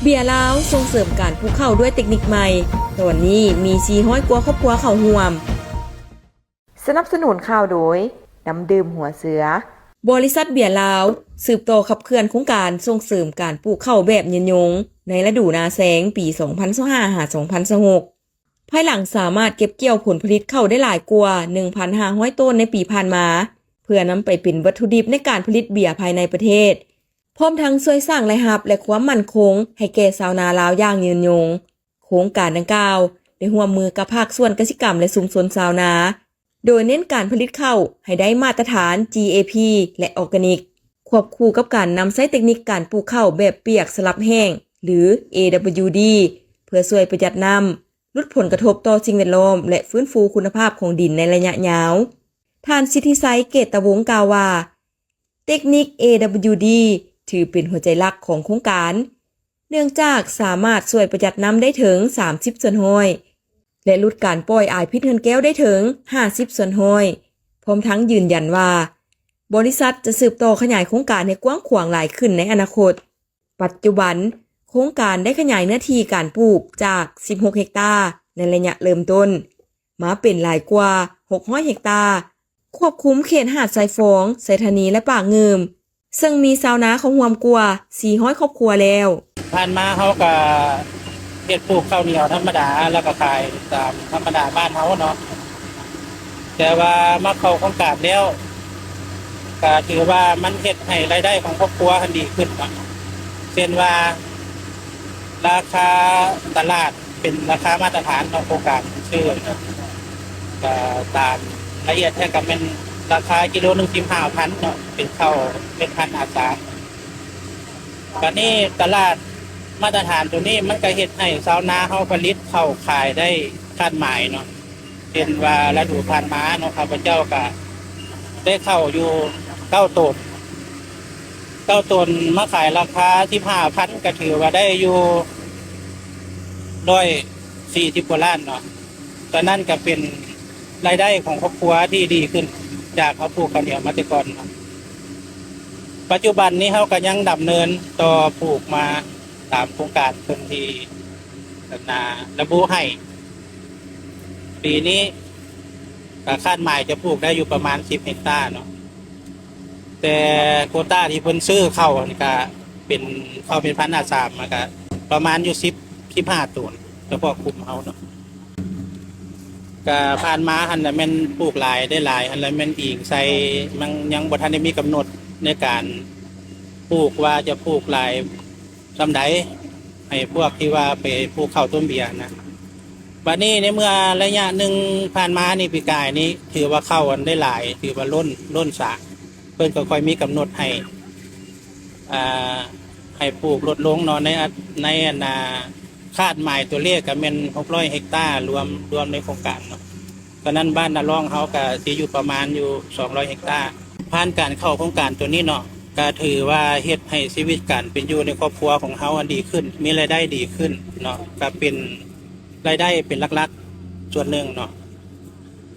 ເບຍລາວສົ່ງເສີມການປູກເຂົ້າດ້ວຍເຕັກນິກໃໝ່, ຕອນນີ້ມີສີ່ຮ້ອຍກວ່າຄອບຄົວເຂົ້າຮ່ວມ. ສະໜັບສະໜູນຂ່າວໂດຍ ນ້ຳດື່ມຫົວເສືອ. ບໍລິສັດເບຍລາວສືບຕໍ່ຂັບເຄື່ອນໂຄງການສົ່ງເສີມການປູກເຂົ້າແບບຍືນຍົງໃນລະດູນາແຊງປີສອງພັນຊາວຫ້າ ຫາ ສອງພັນຊາວຫົກ ພາຍຫຼັງສາມາດເກັບກ່ຽວຜົນຜະລິດເຂົ້າໄດ້ຫຼາຍກວ່າໜຶ່ງພັນຫ້າຮ້ອຍໂຕນໃນປີຜ່ານມາ ເພື່ອນຳໄປເປັນວັດຖຸດິບໃນການຜະລິດເບຍພາຍໃນປະເທດ, ພ້ອມທັງຊ່ວຍສ້າງລາຍຮັບ ແລະ ຄວາມໝັ້ນຄົງໃຫ້ແກ່ຊາວນາລາວຢ່າງຍືນຍົງ. ໂຄງການດັ່ງກ່າວໄດ້ຮ່ວມມືກັບພາກສ່ວນກະສິກຳ ແລະ ຊຸມຊົນຊາວນາ, ໂດຍເນັ້ນການຜະລິດເຂົ້າໃຫ້ໄດ້ມາດຕະຖານ ຈີ ເອ ພີ ແລະ ອອກການິກ, ຄວບຄູ່ກັບການນຳໃຊ້ເຕັກນິກການປູກເຂົ້າແບບປຽກສະຫຼັບແຫ້ງ ຫຼື ເອ ດັບເບິນຢູ ດີ ເພື່ອຊ່ວຍປະຢັດນ້ຳ, ຫຼຸດຜົນກະທົບຕໍ່ສິ່ງແວດລ້ອມ ແລະ ຟື້ນຟູຄຸນນະພາບຂອງດິນໃນໄລຍະຍາວ. ທ່ານ ສິດທິໄຊ ເກດຕະວົງ ກ່າວວ່າ, ເຕັກນິກ ເອ ດັບເບິນຢູ ດີ ຖືເປັນຫົວໃຈຫຼັກຂອງໂຄງການ, ເນື່ອງຈາກສາມາດຊ່ວຍປະຢັດນ້ຳໄດ້ເຖິງສາມສິບສ່ວນຮ້ອຍ ແລະ ຫຼຸດການປ່ອຍອາຍພິດເຮືອນແກ້ວໄດ້ເຖິງຫ້າສິບສ່ວນຮ້ອຍ, ພ້ອມທັງຢືນຢັນວ່າ ບໍລິສັດຈະສືບຕໍ່ຂະຫຍາຍໂຄງການໃຫ້ກວ້າງຂວາງຫຼາຍຂຶ້ນໃນອະນາຄົດ. ປັດຈຸບັນ, ໂຄງການໄດ້ຂະຫຍາຍເນື້ອທີ່ການປູກຈາກສິບຫົກເຮັກຕາໃນໄລຍະເລີ່ມຕົ້ນ ມາເປັນຫຼາຍກວ່າຫົກຮ້ອຍເຮັກຕາ, ຄວບຄຸມເຂດຫາດຊາຍຟອງ, ໄຊທານີ ແລະ ປາງງື່ມ, ເຊິ່ງມີຊາວນາເຂົ້າຮ່ວມກວ່າສີ່ຮ້ອຍຄອບຄົວແລ້ວ. ຜ່ານມາເຮົາກະເຮັດປູກເຂົ້າໜຽວທຳມະດາ ແລ້ວກະຂາຍຕາມທຳມະດາບ້ານເຮົາເນາະ, ແຕ່ວ່າມາເຂົ້າໂຄງການແລ້ວ ກະຖືວ່າມັນເຮັດໃຫ້ລາຍໄດ້ຂອງຄອບຄົວຫັ້ນດີຂຶ້ນເນາະ, ເຊັ່ນວ່າ ລາຄາຕະຫຼາດເປັນລາຄາມາດຕະຖານຂອງໂຄງການຊື້ນະ, ກະຕາມລະອຽດແທ້ກະແມ່ນລາຄາກິໂລໜຶ່ງສິບຫ້າພັນເນາະ, ເປັນເຂົ້າເປັນພັນອາສາ. ບາດນີ້ຕະຫຼາດມາດຕະຖານໂຕນີ້ມັນກະເຮັດໃຫ້ຊາວນາເຮົາຜະລິດເຂົ້າຂາຍໄດ້ຄາດໝາຍເນາະ. ເຊັ່ນວ່າລະດູຜ່ານມາເນາະ ຂ້າພະເຈົ້າກະໄດ້ເຂົ້າຢູ່ເກົ້າໂຕນ, ເກົ້າໂຕນມາຂາຍລາຄາສິບຫ້າພັນ ກະຖືວ່າໄດ້ຢູ່ຮ້ອຍສີ່ສິບກວ່າລ້ານເນາະ. ຕອນນັ້ນກະເປັນລາຍໄດ້ຂອງຄອບຄົວທີ່ດີຂຶ້ນຈາກເຮົາປູກເຂົ້າໜຽວມາແຕ່ກ່ອນເນາະ. ປັດຈຸບັນນີ້ເຮົາກະຍັງດຳເນີນຕໍ່ປູກມາຕາມໂຄງການເພິ່ນທີ່ ອັນນາ ລະບຸໃຫ້. ປີນີ້ກະຄາດໝາຍຈະປູກໄດ້ຢູ່ປະມານສິບເຮັກຕາເນາະ, ແຕ່ໂຄຕ້າທີ່ເພິ່ນຊື້ເຂົ້າຫັ້ນກະເປັນ ເຂົ້າເປັນພັນອາສາມ ມັນກະປະມານຢູ່ສິບ ສິບຫ້າໂຕນ ສະເພາະກຸ່ມເຮົາເນາະ. ກະຜ່ານມາຫັ້ນລະແມ່ນປູກຫຼາຍໄດ້ຫຼາຍ, ຫັ້ນລະແມ່ນອີງໃສ່ ມັນຍັງບໍ່ທັນໄດ້ມີກຳນົດໃນການປູກວ່າຈະປູກຫຼາຍ ສ່ຳໃດ ໃຫ້ພວກທີ່ວ່າໄປປູກເຂົ້າຕົ້ນເບຍນະ. ບາດນີ້ໃນເມື່ອໄລຍະໜຶ່ງຜ່ານມານີ້ ປີກາຍນີ້ ຖືວ່າເຂົ້າອັນໄດ້ຫຼາຍ ຖືວ່າລົ້ນ ລົ້ນສາ, ເພິ່ນກໍຄ່ອຍມີກຳນົດໃຫ້ ອ່າ ໃຫ້ປູກລົດລົງເນາະ. ໃນ ໃນອັນນາ ຄາດໝາຍຕົວເລກກໍແມ່ນຫົກຮ້ອຍເຮັກຕາ ລວມ ລວມໃນໂຄງການເນາະ. ຕອນນັ້ນບ້ານນາລ້ອງເຮົາກະຊິຢູ່ປະມານຢູ່ສອງຮ້ອຍເຮັກຕາ. ຜ່ານການເຂົ້າໂຄງການໂຕນີ້ເນາະ ກະຖືວ່າເຮັດໃຫ້ຊີວິດການເປັນຢູ່ໃນຄອບຄົວຂອງເຮົາອັນດີຂຶ້ນ, ມີລາຍໄດ້ດີຂຶ້ນເນາະ, ກະເປັນລາຍໄດ້ເປັນຫຼັກໆສ່ວນໜຶ່ງເນາະ,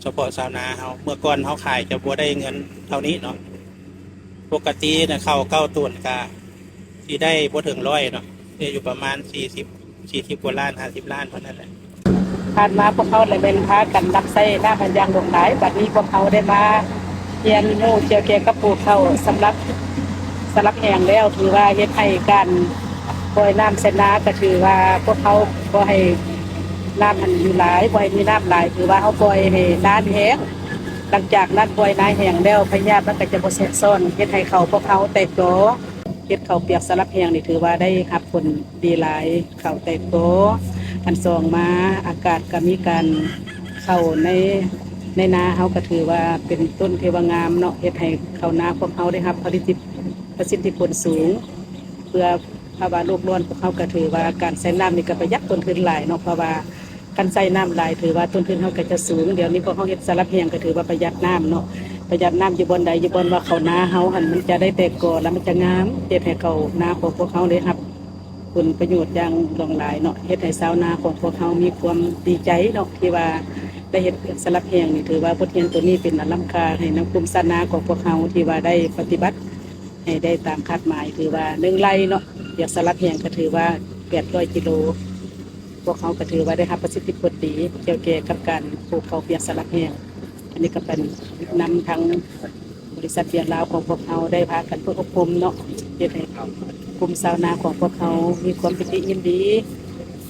ສະເພາະຊາວນາເຮົາ. ເມື່ອກ່ອນເຮົາຂາຍຈະບໍ່ໄດ້ເງິນເທົ່ານີ້ເນາະ, ປົກກະຕິນະ ເຂົ້າເກົ້າໂຕນກະ ຊິໄດ້ບໍ່ເຖິງຮ້ອຍເນາະ, ໄດ້ຢູ່ປະມານສີ່ສິບ ສີ່ສິບກວ່າລ້ານ ຫ້າສິບລ້ານເທົ່ານັ້ນແຫຼະ. ຜ່ານມາພວກເຮົາລະແມ່ນພາກັນຮັບໃຊ້ນ້ຳອັນຢ່າງຫຼວງຫຼາຍ, ບັດນີ້ພວກເຮົາໄດ້ມາຮຽນຮູ້ກ່ຽວແກ່ກັບປູກເຂົ້າສຳລັບ ສະຫຼັບແຫ້ງແລ້ວ, ຖືວ່າເຮັດໃຫ້ການປ່ອຍນ້ຳໃສ່ນາ ກໍຖືວ່າພວກເຮົາບໍ່ໃຫ້ນ້ຳຫັ້ນຢູ່ຫຼາຍ, ບໍ່ໃຫ້ມີນ້ຳຫຼາຍ, ຖືວ່າເຮົາປ່ອຍໃຫ້ນາແຫ້ງ. ຫຼັງຈາກນັ້ນປ່ອຍນາແຫ້ງແລ້ວ ພະຍາດມັນກໍຈະບໍ່ແຊກຊ້ອນ, ເຮັດໃຫ້ເຂົ້າພວກເຮົາແຕກກໍ. ເຮັດເຂົ້າປຽກສະຫຼັບແຫ້ງນີ້ຖືວ່າໄດ້ຮັບຜົນດີຫຼາຍ, ເຂົ້າແຕກກໍ. ອັນສອງມາ ອາກາດກໍມີການ ເຂົ້າໃນ ໃນນາເຮົາກໍຖືວ່າເປັນຕົ້ນທີ່ວ່າງາມເນາະ, ເຮັດໃຫ້ເຂົ້ານາພວກເຮົາໄດ້ຮັບປະສິດທິ ປະສິດທິຜົນສູງ. ເພື່ອພາວະໂລກຮ້ອນ ພວກເຮົາກໍຖືວ່າການໃຊ້ນ້ຳນີ້ກໍປະຢັດຕົ້ນທຶນຫຼາຍເນາະ, ເພາະວ່າ ຄັນໃຊ້ນ້ຳຫຼາຍຖືວ່າຕົ້ນທຶນເຮົາກໍຈະສູງ. ດຽວນີ້ພວກເຮົາເຮັດສະຫຼັບແຫ້ງກໍຖືວ່າປະຢັດນ້ຳເນາະ, ປະຢັດນ້ຳຢູ່ບ່ອນໃດ ຢູ່ບ່ອນວ່າເຂົ້ານາເຮົາຫັ້ນ ມັນຈະໄດ້ແຕກກໍ ແລ້ວມັນຈະງາມ, ເຮັດໃຫ້ເຂົ້ານາຂອງພວກເຮົາໄດ້ຮັບຜົນປະໂຫຍດຢ່າງຫຼວງຫຼາຍເນາະ, ເຮັດໃຫ້ຊາວນາຂອງພວກເຮົາມີຄວາມດີໃຈເນາະ ທີ່ວ່າໄດ້ເຮັດສະຫຼັບແຫ້ງນີ້. ຖືວ່າບົດຮຽນໂຕນີ້ເປັນອັນລ້ຳຄ່າໃຫ້ນຳກຸ່ມຊາວນາຂອງພວກເຮົາ ທີ່ວ່າໄດ້ປະຕິບັດ ໃຫ້ໄດ້ຕາມຄາດໝາຍ ຖືວ່າໜຶ່ງໄລ່ເນາະ, ວຽກສະຫຼັບແຫ້ງກໍຖືວ່າ ແປດຮ້ອຍກິໂລ. ພວກເຮົາກໍຖືວ່າໄດ້ຮັບປະສິດທິຜົນດີກ່ຽວແກ່ກັບການປູກເຂົ້າປຽກສະຫຼັບແຫ້ງ. ອັນນີ້ກໍເປັນນຳທາງບໍລິສັດວຽງລາວຂອງພວກເຮົາໄດ້ພາກັນຝຶກອົບຮົມເນາະ, ເຮັດໃຫ້ກຸ່ມຊາວນາຂອງພວກເຮົາມີຄວາມປີຕິຍິນດີ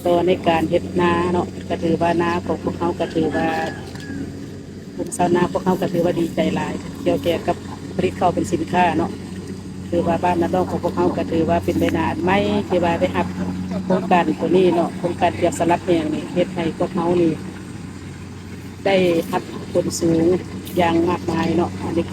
ຕໍ່ໃນການເຮັດນາເນາະ. ກໍຖືວ່ານາຂອງພວກເຮົາກໍຖືວ່າ ກຸ່ມຊາວນາພວກເຮົາກໍຖືວ່າດີໃຈຫຼາຍ ກ່ຽວແກ່ກັບຜະລິດເຂົ້າເປັນສິນຄ້າເນາະ. ຖືວ່າບ້ານນາດອກຂອງພວກເຮົາກໍຖືວ່າເປັນໄດນາອັນໃໝ່ ທີ່ວ່າໄດ້ຮັບໂຄງການໂຕນີ້ເນາະ, ໂຄງການປຽກສະຫຼັບແຫ້ງນີ້ ເຮັດໃຫ້ພວກເຮົານີ້ໄດ້ຮັບຜົນສູງຢ່າງມາກມາຍເນາະ. ອັນນີ້